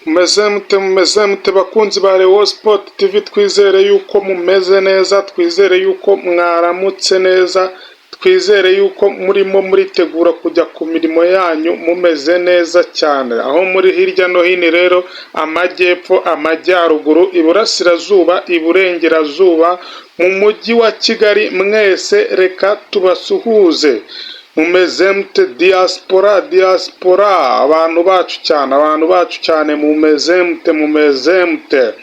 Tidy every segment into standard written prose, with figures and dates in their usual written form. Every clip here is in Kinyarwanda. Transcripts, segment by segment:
Mumeze mute, mumeze mute bakunzi ba Rayon Sport TV? Twizere yuko mumeze neza, twizere yuko mwaramutse neza, twizere yuko murimo muritegura kujya ku mirimo yanyu mumeze neza cyane. Aho muri hirya no hino rero, amajyepfo, amajyaruguru, iburasirazuba, iburengerazuba, mu mujyi wa Kigali, mwese reka tubasuhuze. Mumeze mute diaspora, diaspora, abantu bacu cyane, abantu bacu cyane, mumeze mute, mumeze mute?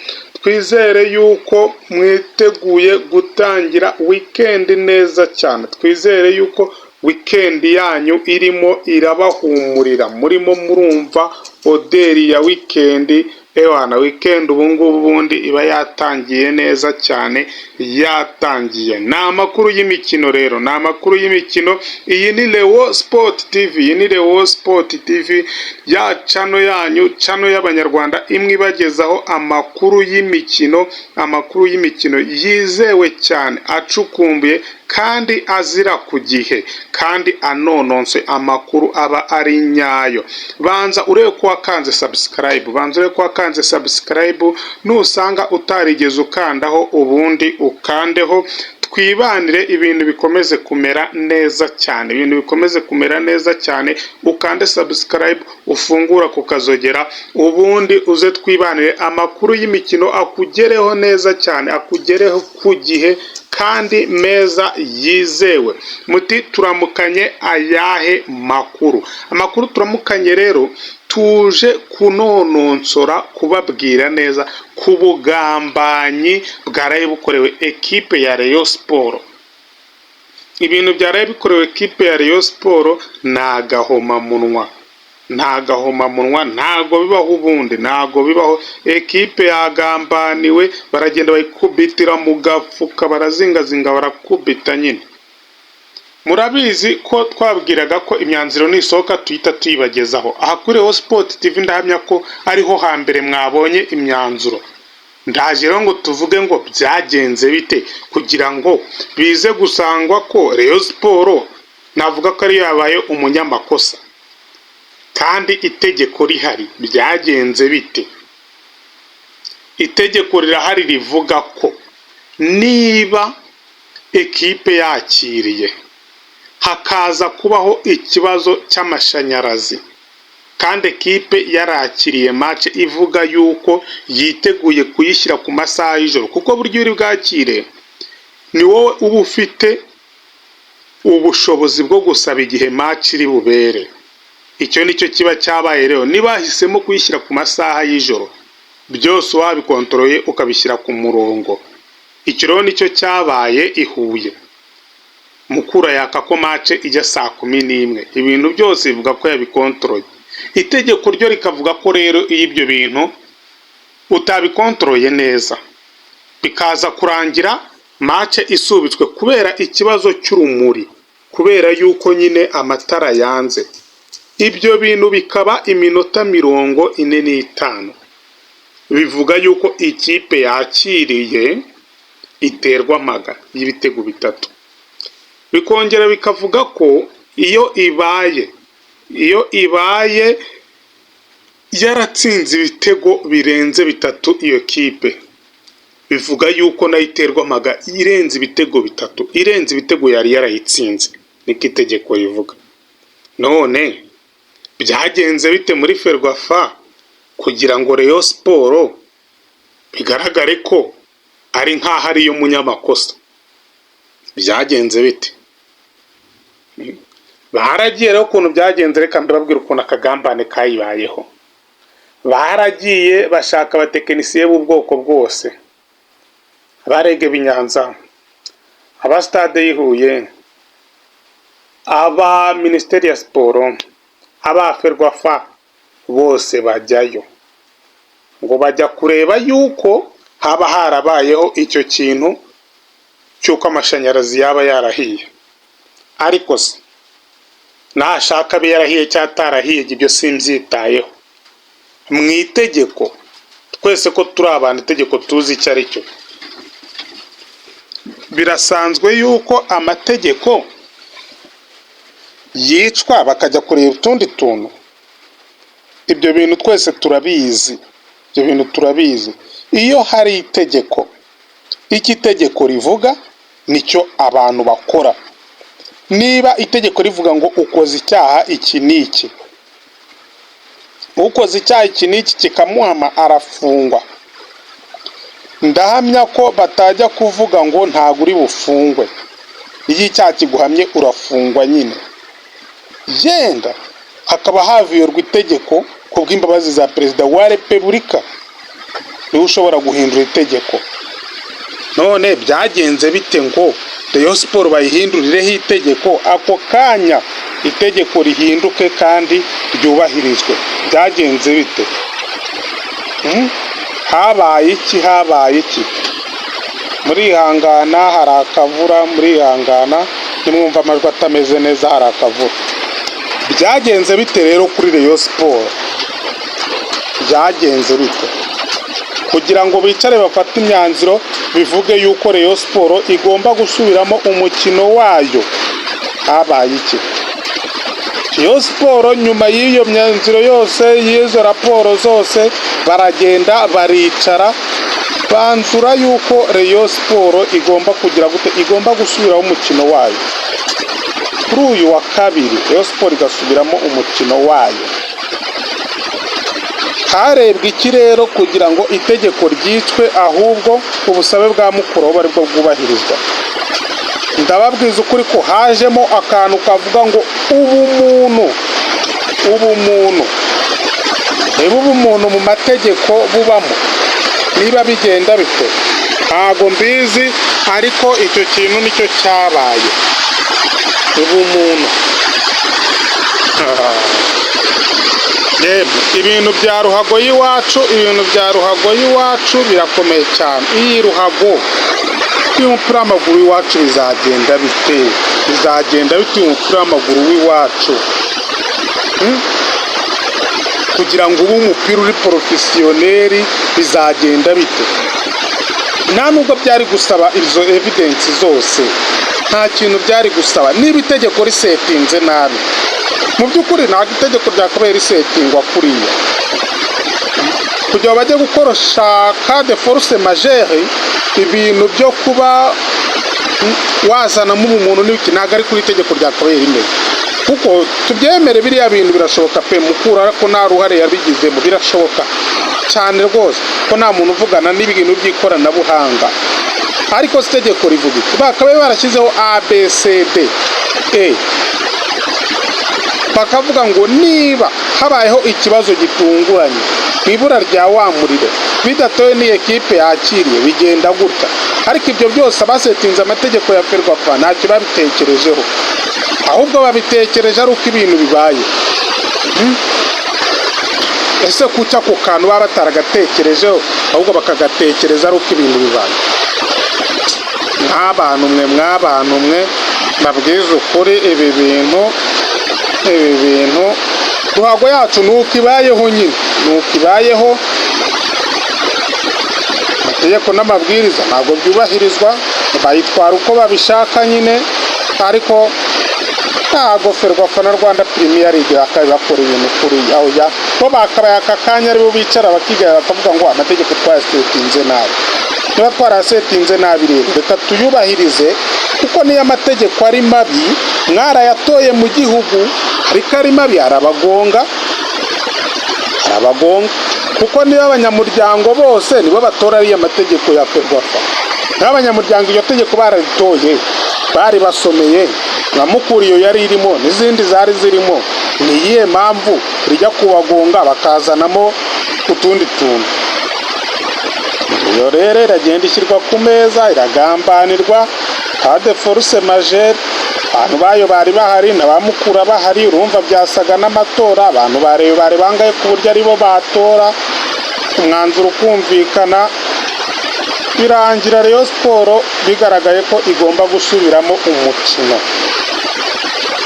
Twizere yuko mwiteguye gutangira weekend neza cyane. Twizere yuko weekend yanyu irimo irabahumurira, murimo murumva odeur ya weekend. Ewana, weekend ubu ngubu ubundi iba yatangiye neza cyane, yatangiye. Ni amakuru y'imikino rero, ni amakuru y'imikino. Iyi ni Rayon Sport TV, iyi ni Rayon Sport TV ya channel yanyu, channel y'Abanyarwanda imwe ibagezaho amakuru y'imikino, amakuru y'imikino yizewe cyane, acukumbuye kandi azira ku gihe kandi anononse, amakuru aba ari nyayo. Banza urebe ko wakanze subscribe, banza urebe ko wakanze subscribe. Nusanga utarigeze ukandaho, ubundi ukandeho, twibanire, ibintu bikomeze kumera neza cyane, ibintu bikomeze kumera neza cyane. Ukande subscribe, ufungura ku kazogera, ubundi uze twibanire, amakuru y'imikino akugereho neza cyane, akugereho ku gihe kandi meza yizewe. Muti turamukanye ayahe makuru? Amakuru turamukanye rero, tuje kunononsora, kubabwira neza ku bugambanyi bwaraye bukorewe ekipe ya Rayon Sport. Ibintu byaraye bikorewe ekipe ya Rayon Sport ni agahomamunwa, nta gahomamunwa, ntago bibaho ubundi, ntago bibaho. Ekipe yagambaniwe, baragenda bayikubitira mu gafuka, barazingazinga, barakubita nyine. Murabizi ko twabwiraga ko imyanzuro nisohoka tuhita tuyibagezaho aha kuri Rayon Sport TV. Ndahamya ko ariho hambere mwabonye imyanzuro. Ndaje rero ngo tuvuge ngo byagenze bite kugira ngo bize gusangwa ko Rayon Sport navuga ko ariyo yabaye umunyamakosa kandi itegeko rihari. Byagenze bite? Itegeko rirahari rivuga ko niba ekipe yakiriye hakaza kubaho ikibazo cy'amashanyarazi kandi ekipe yarakiriye match ivuga yuko yiteguye kuyishyira ku masaha y'ijoro, kuko buryo uri bwakire ni wowe uba ufite ubushobozi bwo gusaba igihe match iri bubere. Icyo nicyo kiba cyabaye rero. Niba bahisemo kuyishyira ku masaha y'ijoro, byose wabikontoroye ukabishyira ku murongo. Icyo rero nicyo cyabaye i Huye. Mukura yaka ko match ijya saa 11, ibintu byose bivuga ko yabikontoroye. Itegeko ryo rikavuga ko rero iyo ibyo bintu utabikontoroye neza, bikaza kurangira match isubitswe kubera ikibazo cy'urumuri, kubera yuko nyine amatara yanze, ibyo bintu bikaba iminota 45, bivuga yuko ikipe yakiriye iterwa amaga y'ibitego 3. Bikongera bikavuga ko iyo ibaye yaratsinze ibitego birenze 3 iyo kipe, bivuga yuko nayo iterwa amaga irenze ibitego 3, irenze ibitego yari yarayitsinze. Niko itegeko rivuga. None byagenze bite muri FERWAFA kugira ngo Rayon Sport bigaragare ko ari nk'aho ariyo munyamakosa? Byagenze bite? Baragiye rero, ukuntu byagenze reka mbabwire ukuntu akagambane kayibayeho. Baragiye bashaka abatekinisiye b'ubwoko bwose, abarege b'i Nyanza, aba stade y'i Huye, aba minisiteri ya siporo, aba FERWAFA, bose bajyayo ngo bajya kureba yuko haba harabayeho icyo kintu cy'uko amashanyarazi yaba yarahiye. Ariko se nashaka abe yarahiye cyangwa atarahiye, ibyo simbyitayeho. Mu itegeko, twese ko turi abantu, itegeko tuzi icyo ari cyo. Birasanzwe yuko amategeko yicwa bakajya kureba utundi tuntu. Ibyo bintu twese turabizi, ibyo bintu turabizi. Iyo hari itegeko, icyo itegeko rivuga nicyo abantu bakora. Niba itegeko rivuga ngo ukoze icyaha iki n'iki, ukoze icyaha iki n'iki kikamuhama arafungwa, ndahamya ko batajya kuvuga ngo ntabwo uri bufungwe. Iyo icyaha kiguhamye urafungwa nyine. Yenda hakaba haviyorwa itegeko ku bw'imbabazi za Perezida wa Repubulika, niwe ushobora guhindura itegeko. None byagenze bite ngo Rayon Sports bayihindurireho itegeko ako kanya, itegeko rihinduke kandi ryubahirizwe? Byagenze bite? Habaye iki? Habaye iki? Murihangana, hari akavura. Murihangana nimwumva amajwi atameze neza, hari akavura. Byagenze bite rero kuri Rayon Sports? Byagenze bite kugira ngo bicare bafate imyanzuro bivuge yuko Rayon Sports igomba gusubiramo umukino wayo? Habaye iki? Rayon Sports nyuma y'iyo myanzuro yose, y'izo raporo zose, baragenda baricara banzura yuko Rayon Sports igomba kugira gute? Igomba gusubiraho umukino wayo kuri uyu wa kabiri. Rayon Sports igasubiramo umukino wayo. Harebwa iki rero kugira ngo itegeko ryicwe, ahubwo ubusabe bwa Mukura bube aribwo bwubahirizwa? Ndababwiza ukuri ko hajemo akantu kavuga ngo ubumuntu. Ubumuntu, niba ubumuntu mu mategeko bubamo, niba bigenda bite, ntago mbizi, ariko icyo kintu nicyo cyabaye. Ubumuntu. Yemwe, ibintu bya ruhago y'iwacu, ibintu bya ruhago y'iwacu birakomeye cyane. Iyi ruhago y'umupira w'amaguru w'iwacu bizagenda bite? Bizagenda bite uyu mupira w'amaguru w'iwacu? Kugira ngo ube umupira uri professionnel bizagenda bite? Nta nubwo byari gusaba izo evidence zose, nta kintu byari gusaba. Niba itegeko risetinze nabi, mu by'ukuri ntabwo itegeko ryakabaye risetingwa kuriya kugira ngo bajye gukoresha cas de force majeure. Ibintu byo kuba wazanamo ubumuntu n'ibiki, ntabwo ari kuri itegeko ryakabaye rimeze. Kuko tubyemere, biriya bintu birashoboka pe. Mukura ko nta ruhare yabigizemo, birashoboka cyane rwose ko nta muntu uvugana n'ibintu by'ikoranabuhanga. Ariko si itegeko rivuga iki? Bakabaye barashyizeho A, B, C, D, E, bakavuga ngo niba habayeho ikibazo gitunguranye mu ibura rya wa muriro bidatowe n'iyi ekipe yakiriye, bigenda gutya. Ariko ibyo byose abasetinze amategeko ya FERWAFA ntacyo babitekerejeho, ahubwo babitekereje ari uko ibintu bibaye. Ese kuki ako kantu baba bataragatekerejeho, ahubwo bakagatekereza ari uko ibintu bibaye? Mw'abantu mwe, mw'abantu mwe, mbabwize ukuri, ibi bintu ruhago yacu ni uko ibayeho nyine, ni uko ibayeho. Amategeko n'amabwiriza ntabwo byubahirizwa, bayitwara uko babishaka nyine. Ariko ntabwo FERWAFA na Rwanda Premier League bakabaye bakora ibintu kuri oya. Bo bakabaye aka kanya aribo bicara bakiga, bakavuga ngo amategeko twayasetinze nabi. Niba twarayasetinze nabi rero, reka tuyubahirize, kuko niyo amategeko ari mabi mwarayatoye mu gihugu, ariko ari mabi arabagonga, arabagonga. Kuko niba abanyamuryango bose nibo batora ariya mategeko ya FERWAFA, niba abanyamuryango iryo tegeko bararitoye, baribasomeye, nka Mukura iyo yari irimo n'izindi zari zirimo, ni iyihe mpamvu rijya kubagonga bakazanamo utundi tuntu? Iyo rero iragenda ishyirwa ku meza, iragambanirwa. Cas de force majeure, abantu bayo bari bahari na ba Mukura bahari. Urumva byasaga n'amatora. Abantu bareba bari bangaye ku buryo aribo batora, umwanzuro ukumvikana, birangira Rayon Sports bigaragaye ko igomba gusubiramo umukino.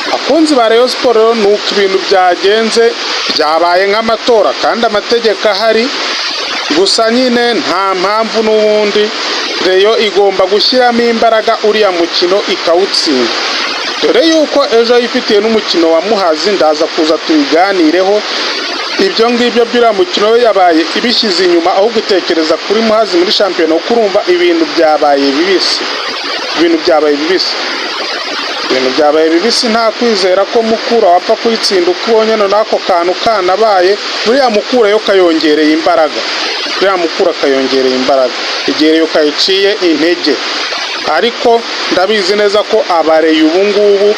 Abakunzi ba Rayon Sports rero, ni uko ibintu byagenze, byabaye nk'amatora kandi amategeko ahari. Gusa nyine nta mpamvu, n'ubundi Rayon igomba gushyiramo imbaraga uriya mukino ikawutsinda, dore yuko ejo yifitiye n'umukino wa Muhazi. Ndaza kuza tubiganireho. Ibyo ngibyo by'uriya mukino we yabaye ibishyize inyuma, ahubwo itekereza kuri Muhazi muri shampiyona, kuko urumva ibintu byabaye bibisi, ibintu byabaye bibisi, ibintu byabaye bibisi. Nta kwizera ko Mukura wapfa kuyitsinda uko ubonye. Noneho ako kantu kanabaye, buriya Mukura yo kayongereye imbaraga, buriya Mukura kayongereye imbaraga igihe yo kayiciye intege. Ariko ndabizi neza ko abareye ubu ngubu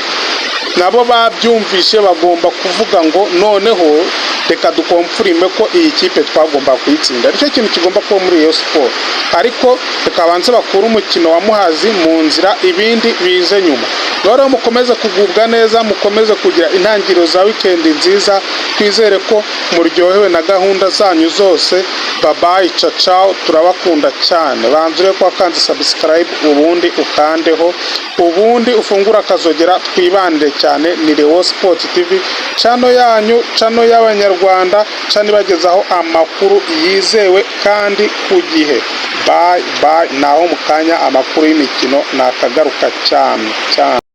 nabo babyumvishe, bagomba kuvuga ngo noneho reka duconfirme ko iyi kipe twagomba kuyitsinda. Nicyo kintu kigomba kuba muri iyo siporo. Ariko reka banze bakure umukino wa Muhazi mu nzira, ibindi bize nyuma. Rero mukomeze kugubwa neza, mukomeze kugira intangiriro za wikendi nziza. Twizere ko muryohewe na gahunda zanyu zose. Bye bye, ciao ciao, turabakunda cyane. Banza urebe ko wakanze subscribe, ubundi ukandeho, ubundi ufungure akazogera, twibande cyane. Ni Leo Sport TV, channel yanyu, channel y'Abanyarwanda, channel ibagezaho amakuru yizewe kandi ku gihe. Bye bye, naho mu kanya amakuru y'imikino nakagaruka cyane cyane.